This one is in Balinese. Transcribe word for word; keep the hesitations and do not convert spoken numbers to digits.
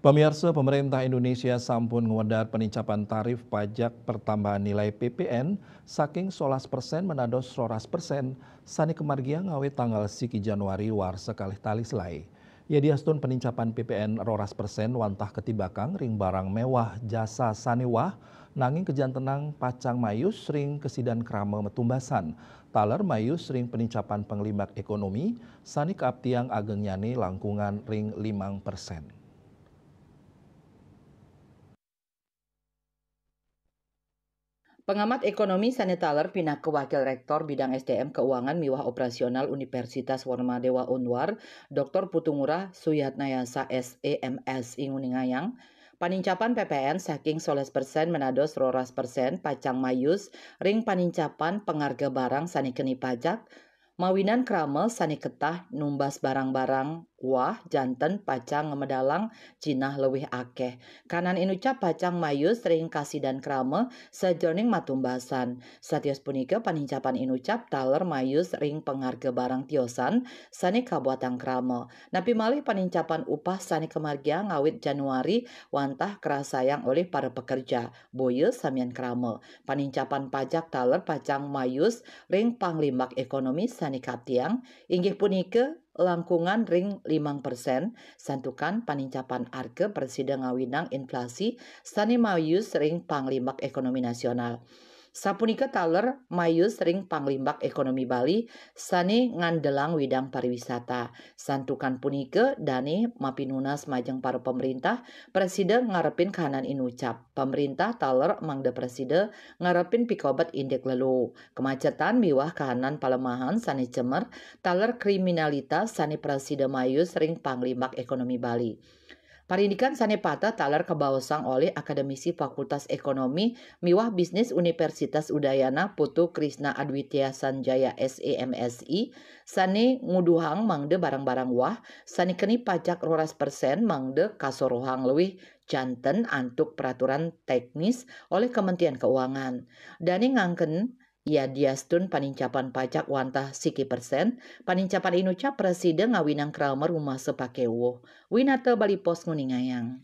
Pamiarsa, pemerintah Indonesia sampun ngwedar penincapan tarif pajak pertambahan nilai P P N saking solas persen menados roras persen, sane kamargiang ngawit tanggal siki Januari warsa kalih tali selae. Yadiastun penincapan P P N roras persen wantah katibakang ring barang mewah jasa sane wah, nanging kajantenang pacang mayus ring kasidan krama matumbasan, taler mayus ring penincapan panglimbak ekonomi, sane kaaptiang agengnyane langkungan ring limang persen. Pengamat ekonomi sane taler pinaka Wakil Rektor Bidang S D M Keuangan miwah Operasional Universitas Warmadewa Unwar, Doktor Putu Ngurah Suyatnayasa, S E M S I, nguningayang, panincapan P P N saking solas persen menados roras persen pacang mayus ring panincapan pangarga barang sane keni pajak, mawinan krama sane ketah numbas barang-barang wah janten pacang ngamedalang jinah luwih akeh. Kahanan inucap pacang mayus ring kasidan krama sajeroning matumbasan. Satios punika, panincapan inucap taler mayus ring pangarga barang tiosan sane kabuatang krama. Napi malih panincapan upah sane kamargiang ngawit Januari wantah karasayang olih para pekerja, boya samian krama. Panincapan pajak taler pacang mayus ring panglimbak ekonomi sane kaaptiang, inggih punika langkungan ring limang persen, santukan panincapan arga prasida ngawinang inflasi sane mayus ring panglimbak ekonomi nasional. Sapunika taler mayus ring panglimbak ekonomi Bali sane ngandelang widang pariwisata. Santukan punika, dane mapinunas majeng para pemerintah prasida ngarepin kahanan inucap. Pemerintah taler mangda prasida ngarepin pikobet indik lelo, kemacetan miwah kahanan palemahan sane cemer taler kriminalitas sane prasida mayus ring panglimbak ekonomi Bali. Parindikan sane pateh taler kabaosang olih Akademisi Fakultas Ekonomi miwah Bisnis Universitas Udayana Putu Krisna Adwitya Sanjaya, S E M S I, sane nguduhang mangda barang-barang wah sane keni pajak roras persen mangda kasorohang luwih janten antuk peraturan teknis olih Kementerian Keuangan. Dane ngangken, yadiastun panincapan pajak wantah siki persen, panincapan inucap prasida ngawinang krama rumasa pakewuh. Winata Bali Post nguningayang.